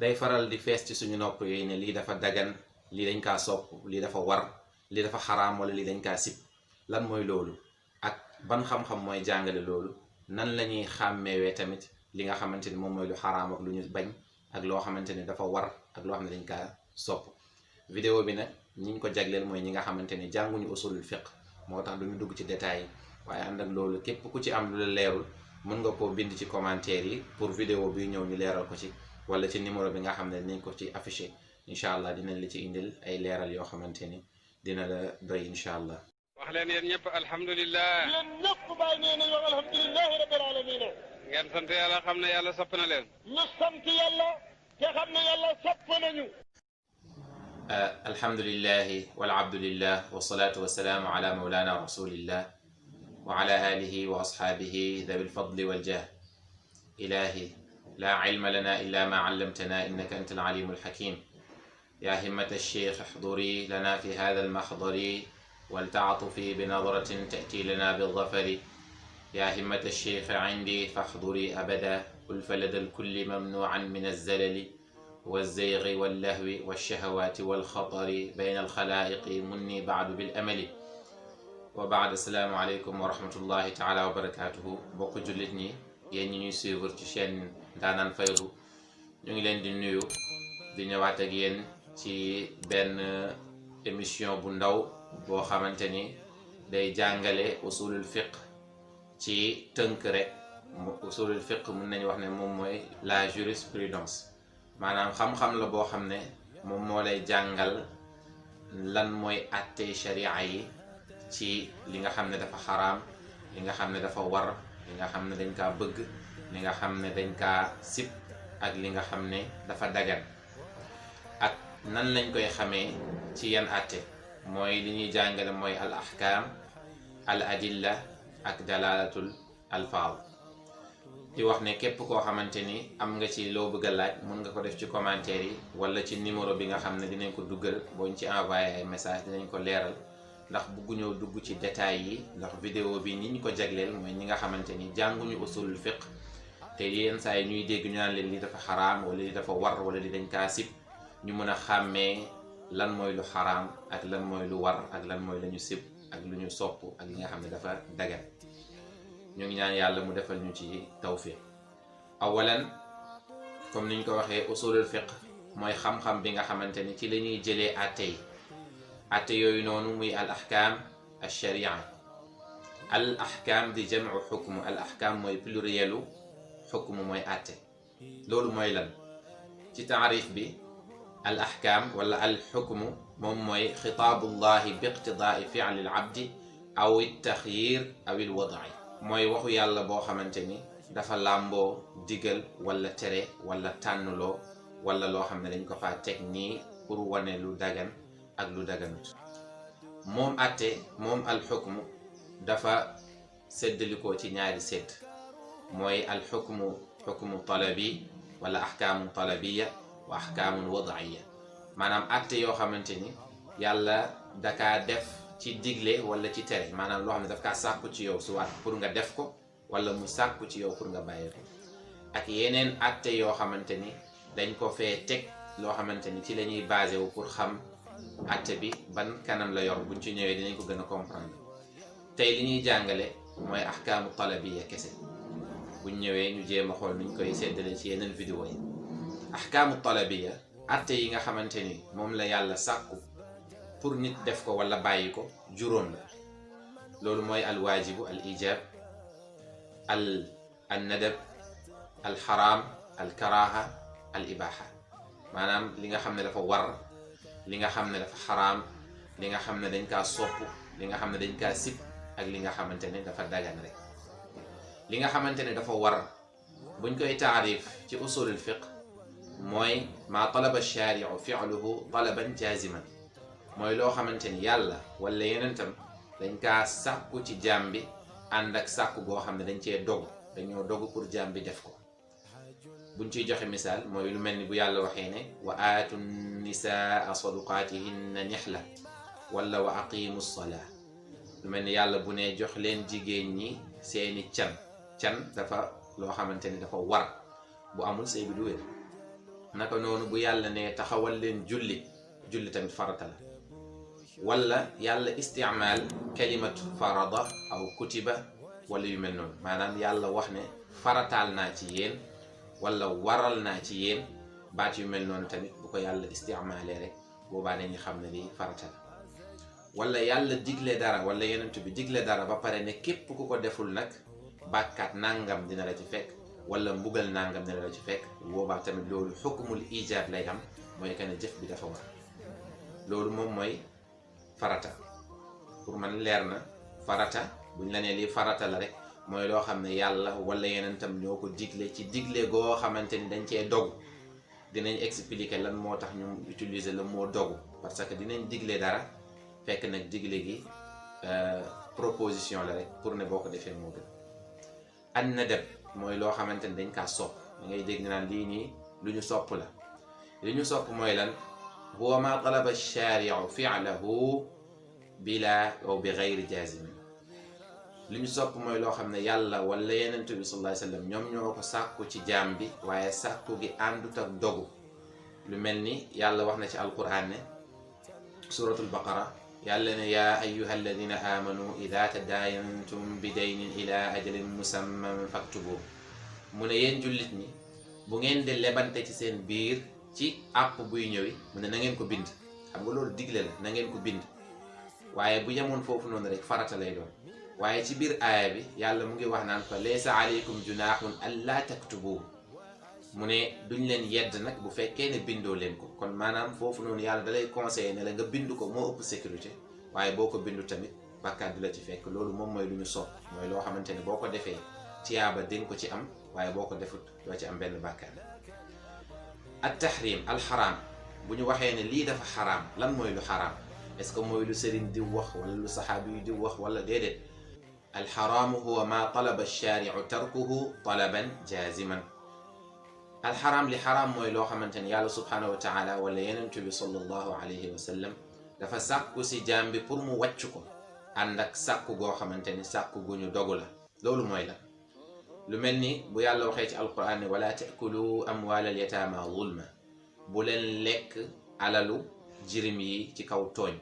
day faral di fees ci suñu nopp yooyu ne lii dafa dagan lii dañ kaa sopp lii dafa war lii dafa xaraam wala lii dañ kaa sib lan mooy loolu ak ban xam-xam mooy jàngale loolu nan la ñuy xàmmeewee tamit li nga xamante ni moom mooy lu xaraam ak lu ñu bañ ak loo xamante ni dafa war ak loo xam ne dañ kaa sopp. vidéo bi nag ñi ñu ko jagleel mooy ñi nga xamante ni jànguñu usulul fiqh moo tax duñu dugg ci détails yi waaye ànd ak loolu képp ku ci am lu la leerul mën nga koo bind ci commentaire yi pour vidéo bi ñëw ñu leeral ko ci wala ci numéro bi nga xam ne dinañ ko ci affiché incha allah dinañ la ci indil ay leeral yoo xamante ni dina la doy incha allah. wax leen yéen ñëpp alhamdulilah. yéen ñëpp bàyyi nee nañu wax alhamdulilahi rabbil alamin. ngeen sant yàlla xam ne yàlla sopp na leen. ñu sant yàlla te xam ne yàlla sopp nañu. alhamdulilahi wal abdulillah wasalaatu wasalaamu ala mawlana rasulillah wa ala alihi wa ashaabihi dawi lfadli waljah. ilahi la ilma lana illa ma allamtana innaka anta alalimu alhakim. ya himmata alcheikh ihduri lana fi hada almahdari waltaatufi binadaratin tati lana bilzafari. ya himmata alcheikh indi fahduri abada ulfa lada alkulli mamnuan min alzalali والزيغ واللهو والشهوات والخطر بين الخلائق مني بعد بالأمل وبعد. السلام عليكم ورحمة الله تعالى وبركاته. bokk jullit ñi yéen ñi ñuy suivre ci chaîne Ndaanaan Faydu ñu ngi leen di nuyu di ñëwaat ak yéen ci benn émission bu ndaw boo xamante ni day jàngale usulul fiqh ci tënk rek. usulul fiqh mën nañu wax ne moom mooy la jurisprudence, maanaam xam-xam la boo xam ne moom moo lay jàngal lan mooy àttee sharia yi ci li nga xam ne dafa xaraam, li nga xam ne dafa war, li nga xam ne dañ kaa bëgg, li nga xam ne dañ kaa sib ak li nga xam ne dafa dagan. ak nan lañ koy xamee ci yan àtte mooy li ñuy jàngale mooy al ahkam al adilla ak dalalatul alfaaz. di wax ne képp koo xamante ni am nga ci loo bëgg a laaj mun nga ko def ci commentaire yi wala ci numéro bi nga xam ne dinañ ko duggal booñ ci envoyé ay message dinañ ko leeral, ndax bugguñoo dugg ci détails yi ndax vidéo bi ni ñu ko jagleel mooy ñi nga xamante ni jànguñu usulul fiqh te yenn saa yi ñuy dégg ñu naan leen li dafa xaraam wala li dafa war wala li dañ kaa sib, ñu mën a xàmmee lan mooy lu xaraam ak lan mooy lu war ak lan mooy la ñu sib ak lu ñu sopp ak li nga xam ne dafa dagan. ñu ngi ñaan yàlla mu defal ñu ci tawfiq. awalan comme niñ ko waxee usulul fiqh mooy xam-xam bi nga xamante ni ci la ñuy jëlee àtte yi. àtte yooyu noonu muy al ahkam al sharia. al ahkam di jamcu xukmu, al ahkam mooy plurielu xukmu mooy àtte. loolu mooy lan ci taarif bi al ahkam wala al xukmu moom mooy xitaabullahi bi iqtidaai fi'li al abdi aw al taxyir aw al wad'i. mooy waxu yàlla boo xamante ni dafa làmboo digal wala tere wala tànnloo wala loo xam ne dañ ko faa teg nii pour wane lu dagan ak lu daganut. moom àtte moom alxukmu dafa séddalikoo ci ñaari sédd, mooy alxukmu xukmu talabi wala axkaamu talabiya wa axkaamun wadaiya. maanaam àtte yoo xamante ni yàlla dakaa def ci digle wala ci tere, maanaam loo xam ne daf kaa sàkku ci yow soit pour nga def ko wala mu sàkku ci yow pour nga bàyyi ko. ak yeneen àtte yoo xamante ni dañ ko fee teg loo xamante ni ci la ñuy basé wu pour xam àtte bi ban kanam la yor. buñ ci ñëwee dinañ ko gën a comprendre. tey li ñuy jàngale mooy ahkaamu talabiya kese. buñ ñëwee ñu jéem a xool nuñ koy séddale ci yeneen vidéo yi. ahkaamu talabiya àtte yi nga xamante ni moom la yàlla sàkku pour nit def ko wala bàyyi ko juróom la. loolu mooy al waajibu al ijab al nadab al xaraam al karaha al ibaha. maanaam li nga xam ne dafa war, li nga xam ne dafa xaraam, li nga xam ne dañ kaa sopp, li nga xam ne dañ kaa sib ak li nga xamante ne dafa dagan rek. li nga xamante ne dafa war buñ koy taarif ci usulul fiqh mooy maa talaba shaari'u fi'luhu talaban jaziman. mooy loo xamante ni yàlla wala yenentam dañ kaa sàkku ci jaam bi ànd ak sàkku goo xam ne dañ cee dogu, dañoo dogu pour jaam bi def ko. buñ ciy joxe misaal mooy lu mel ni bu yàlla waxee ne wa aatu nisaa saduqaatihinna nihla wala wa aqimu salaa. lu mel ni yàlla bu ne jox leen jigéen ñi seeni can dafa loo xamante ni dafa war, bu amul sëy bi du wér. naka noonu bu yàlla ne taxawal leen julli tamit farata la wala yàlla istimaal kalimatu farada aw kutiba wala yu mel noonu maanaam yàlla wax ne farataal naa ci yéen wala waral naa ci yéen baat yu mel noonu tamit bu ko yàlla istimaalee rek boobaa dañuy xam ne lii farata la wala yàlla digle dara wala yonent bi digle dara ba pare ne képp ku ko deful nag bàkkaat nangam dina la ci fekk wala mbugal nangam dina la ci fekk boobaa tamit loolu xukmul ijaab lay am mooy que ne jëf bi dafa war loolu moom mooy farata pour man leer na farata buñ la nee lii farata la rek mooy loo xam ne yàlla wala yonentam ñoo ko digle ci digle goo xamante ni dañ cee dogu dinañ expliquer lan moo tax ñu utiliser le mot dogu parce que dinañ digle dara fekk nag digle gi proposition la rek pour ne boo ko defee moo gën an nadab mooy loo xamante ni dañ kaa sopp da ngay dégg naan lii nii lu ñu sopp la li ñu sopp mooy lan huwa ma talaba ash-shari'u fi'lahu bila aw bi ghayri jazimin li ñu sopp mooy loo xam ne yàlla wala yonent bi sallallahu alayhi wasallam ñoom ñoo ko sàkku ci jaam bi waaye sàkku gi àndut ak dogu lu mel ni yàlla wax na ci alquran ne suratul baqara yàlla ne yaa ayyuha alladina amanu ida tadaayantum bi daynin ila ajalin musamman faktubu mu ne yéen jullit ñi bu ngeen di lebante ci seen biir ci àpp buy ñëwi mu ne na ngeen ko bind xam nga loolu digle la na ngeen ko bind waaye bu yemoon foofu noonu rek farata lay doon waaye ci biir aaya bi yàlla mu ngi wax naan fa laysa alaykum junahun alla taktubu mu ne duñ leen yedd nag bu fekkee ne bindoo leen ko kon maanaam foofu noonu yàlla dalay conseiller ne la nga bind ko moo ëpp sécurité waaye boo ko bindu tamit bàkkaat du la ci fekk loolu moom mooy lu ñu sopp mooy loo xamante ne boo ko defee tiyaaba dinga ko ci am waaye boo ko defut doo ci am benn bàkkaat at tahrim alxaraam bu ñu waxee ne lii dafa xaraam lan mooy lu xaraam est-ce que mooy lu sëriñ di wax wala lu saxaabi yu di wax wala déedéet alxaraamu huwa ma talaba ash-shari'u tarkuhu talaban jaziman alxaraam li xaraam mooy loo xamante ne yàlla subhanahu wa taala wala yonent bi sallallahu alayhi wa sallam dafa sàkku si jaam bi pour mu wàcc ko ànd ak sàkku goo xamante ni sàkku gu ñu dogu la loolu mooy la lu mel ni bu yàlla waxee ci alquran ne wala taakulu amwaal al yataama zulma bu leen lekk alalu jirim yi ci kaw tooñ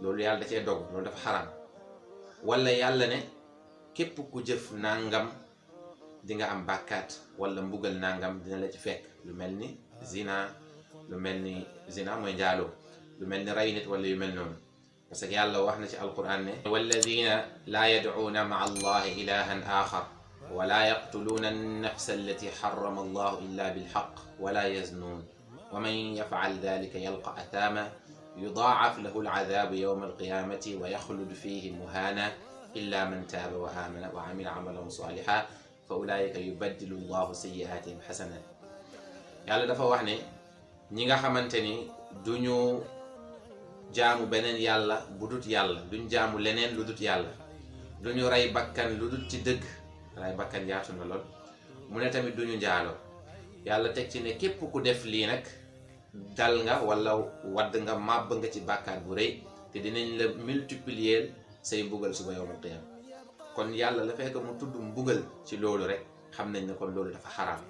loolu yàlla da cee dogu loolu dafa xaraam wala yàlla ne képp ku jëf nangam di nga am bàkkaat wala mbugal nangam dina la ci fekk lu mel ni zina lu mel ni zina mooy njaaloo lu mel ni rey nit wala yu mel noonu parce que yàlla wax na ci alquran ne walladina laa yad'uuna ma'a allahi ilahan axar wala yaqtuluuna an-nafsa allati harrama allahu illa bilhaq wala yaznuun wa man yaf'al dhalika yalqa athama yudaa'af lahu al-'adhabu yawma al-qiyamati wa yaxlud fihi muhana illa man taaba wa amana wa amila amalan salihan fa ulaika yubaddilu llahu sayyi'atihim hasanat yàlla dafa wax ne ñi nga xamante ni duñu jaamu beneen yàlla bu dut yàlla duñ jaamu leneen lu dut yàlla duñu rey bakkan lu dut ci dëgg rey bakkan yaatu na lool mu ne tamit duñu njaaloo yàlla teg ci ne képp ku def lii nag dal nga wala wadd nga màbb nga ci bàkkaar bu rëy te dinañ la multiplier say mbugal suba yawmal qiyaama kon yàlla la fekk mu tudd mbugal ci loolu rek xam nañ ne kon loolu dafa xaraam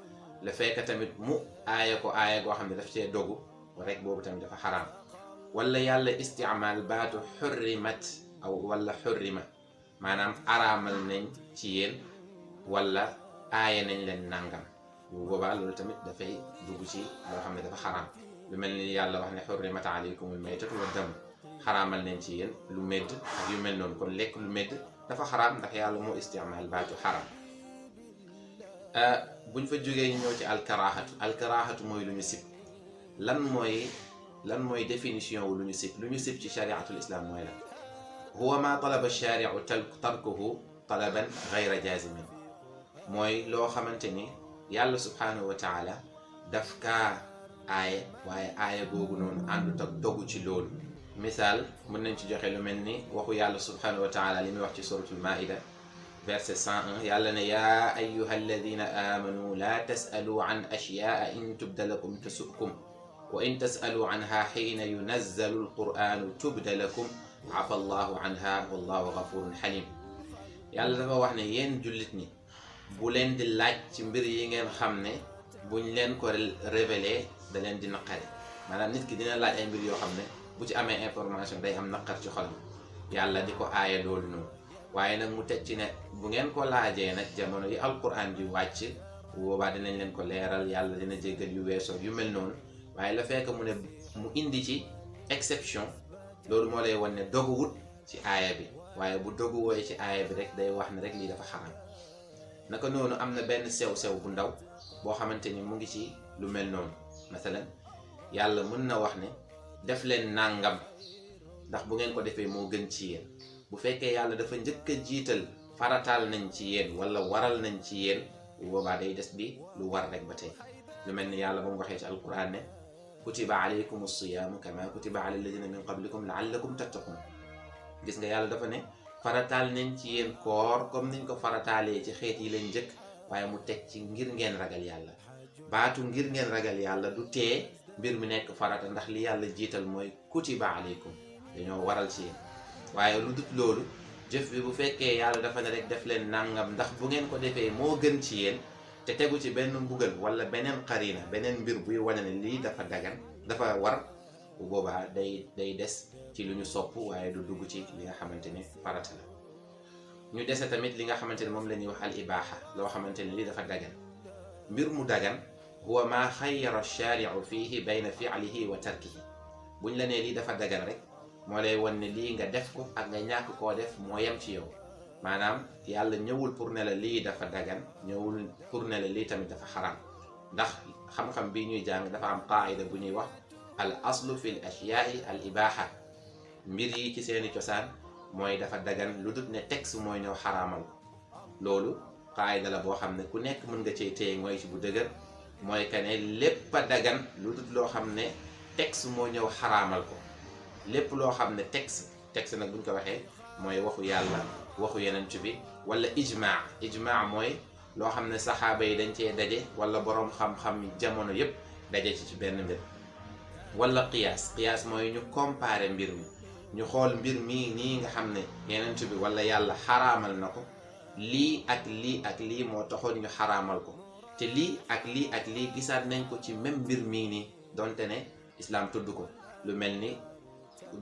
la fekk tamit mu aaya ko aaya goo xam ne daf cee dogu rek boobu tamit dafa xaraam wala yàlla istimaal baatu xurrimat aw wala xurrima maanaam araamal nañ ci yéen wala aaya nañ leen nangam bu boobaa loolu tamit dafay dugg ci loo xam ne dafa xaraam lu mel ni yàlla wax ne xurrimat alaykumul maytatu wa dam xaraamal nañ ci yéen lu medd ak yu mel noonu kon lekk lu medd dafa xaraam ndax yàlla moo istimaal baatu xaraam buñ fa jógee ñëw ci alkaraahatu mooy lu ñu sib lan mooy définition wu lu ñu sib ci shariatul islam mooy la huwa ma talaba shari'u tarkuhu talaban ghayra jazimin mooy loo xamante ni yàlla subhanahu wa taala daf kaa aaye waaye aaye googu noonu àndut ak dogu ci loolu misaal mën nañ ci joxe lu mel ni waxu yàlla subhanahu wa taala li muy wax ci suratul maida verset 101 yàlla ne yaa ayyuha alladina amanu la tasalu an ashyaa in tubda lakum tasukum wa in tasalu anha xiina yunazzalu alquranu tubda lakum afa allahu anha wallahu gafurun xalim yàlla dafa wax ne yéen jullit ñi bu leen di laaj ci mbir yi ngeen xam ne buñ leen ko révélé da leen di naqari maanaam nit ki dina laaj ay mbir yoo xam ne bu ci amee information day am naqar ci xolam yàlla di ko aaya loolu noonu waaye nag mu teg ci ne bu ngeen ko laajee nag jamono yi alquran di wàcc boobaa dinañ leen ko leeral yàlla dina jéggal yu weesoo yu mel noonu waaye la fekk mu ne mu indi ci exception loolu moo lay wan ne doguwut ci aaya bi waaye bu dogu wooye ci aaya bi rek day wax ne rek lii dafa xaram naka noonu am na benn sew-sew bu ndaw boo xamante ni mu ngi ci lu mel noonu masalan yàlla mën na wax ne def leen nàngam ndax bu ngeen ko defee moo gën ci yéen bu fekkee yàlla dafa njëkk a jiital farataal nañ ci yéen wala waral nañ ci yéen bu boobaa day des bi lu war rek ba tey lu mel ni yàlla ba mu waxee ci alquran ne kutiba alaykum as-siyaamu kama kutiba ala alladina min qablikum laallakum tattaqun gis nga yàlla dafa ne farataal nañ ci yéen koor comme niñ ko farataalee ci xeet yi leen njëkk waaye mu teg ci ngir ngeen ragal yàlla baatu ngir ngeen ragal yàlla du tee mbir mi nekk farata ndax li yàlla jiital mooy kutiba alaykum dañoo waral ci yéen waaye lu dut loolu jëf bi bu fekkee yàlla dafa ne rek def leen nangam ndax bu ngeen ko defee moo gën ci yéen te tegu ci benn mbugal wala beneen xarina beneen mbir buy wane ne lii dafa dagan dafa war bu boobaa day des ci lu ñu sopp waaye du dugg ci li nga xamante ne farata la ñu dese tamit li nga xamante ne moom la ñuy wax al ibaaxa loo xamante ne lii dafa dagan mbir mu dagan huwa maa xayyara shaari'u fiihi bayna fi'lihi wa tarkihi buñ la nee lii dafa dagan rek moo lay wan ne lii nga def ko ak nga ñàkk koo def moo yem ci yow maanaam yàlla ñëwul pour ne la lii dafa dagan ñëwul pour ne la lii tamit dafa xaraam ndax xam-xam bi ñuy jàng dafa am qaayida bu ñuy wax al aslu fi l ashyaai al ibaaxa mbir yi ci seeni cosaan mooy dafa dagan lu dut ne texte mooy ñëw xaraamal ko loolu qaayida la boo xam ne ku nekk mën nga cee téye mooy ci bu dëgër mooy que ne lépp a dagan lu dut loo xam ne texte moo ñëw xaraamal ko lépp loo xam ne texte nag buñ ko waxee mooy waxu yàlla waxu yenent bi wala ijmaa mooy loo xam ne saxaaba yi dañ cee daje wala boroom xam-xam jamono yépp daje ci benn mbir wala qiyaas mooy ñu comparer mbir mi ñu xool mbir mii nii nga xam ne yenent bi wala yàlla xaraamal na ko lii ak lii ak lii moo taxoon ñu xaraamal ko te lii ak lii ak lii gisaat nañ ko ci même mbir mii nii donte ne islaam tudd ko lu mel ni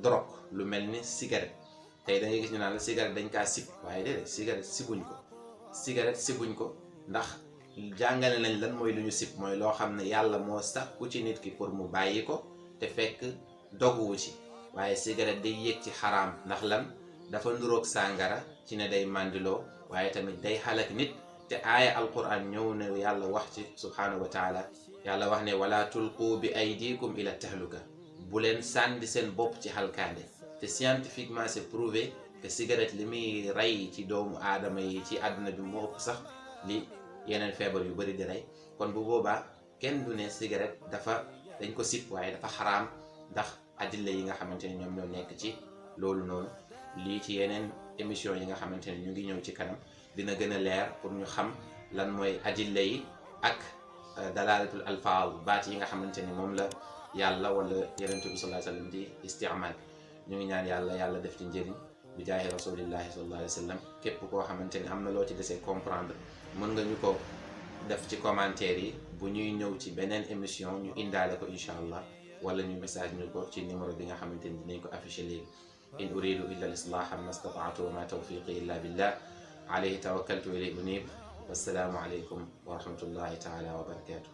drogue lu mel ni cigarette tey da ngay gis ñu naan la cigarette dañ kaa sib waaye déedéet cigarette sibuñ ko ndax jàngale nañ lan mooy lu ñu sib mooy loo xam ne yàlla moo sàkku ci nit ki pour mu bàyyi ko te fekk doguwu ci waaye cigarette day yéeg ci xaraam ndax lan dafa nuroog sàngara ci ne day màndiloo waaye tamit day xalak nit te aaya alquran ñëw ne yàlla wax ci subhanahu wa taala yàlla wax ne wala tulqu bi aydikum ila tahluka bu leen sànni seen bopp ci xalkaande te scientifiquement c'est prouvé que cigarette li muy rey ci doomu aadama yi ci àdduna bi moo ëpp sax li yeneen feebar yu bari di rey kon bu boobaa kenn du ne cigarette dañ ko sip waaye dafa xaraam ndax adilla yi nga xamante ne ñoom ñoo nekk ci loolu noonu lii ci yeneen émission yi nga xamante ne ñu ngi ñëw ci kanam dina gën a leer pour ñu xam lan mooy adilla yi ak dalalatul alfaaz baat yi nga xamante ni moom la yàlla wala yonent bi sallallahu alayhi wa sallam di istimal ñu ngi ñaan yàlla def ci njëriñ bi jaahi rasulillahi sallallahu alayhi wa sallam képp koo xamante ni am na loo ci desee comprendre mën nga ñu ko def ci commentaire yi bu ñuy ñëw ci beneen émission ñu indaale ko incha allah wala ñu message ñu ko ci numéro bi nga xamante ni dinañ ko affiché léegi in uridu illa al islaha ma stata'tu wa ma tawfiqi illa billah alayhi tawakkaltu wa ilayhi unib wassalaamu alaykum wa rahmatullahi taala wa barakatuh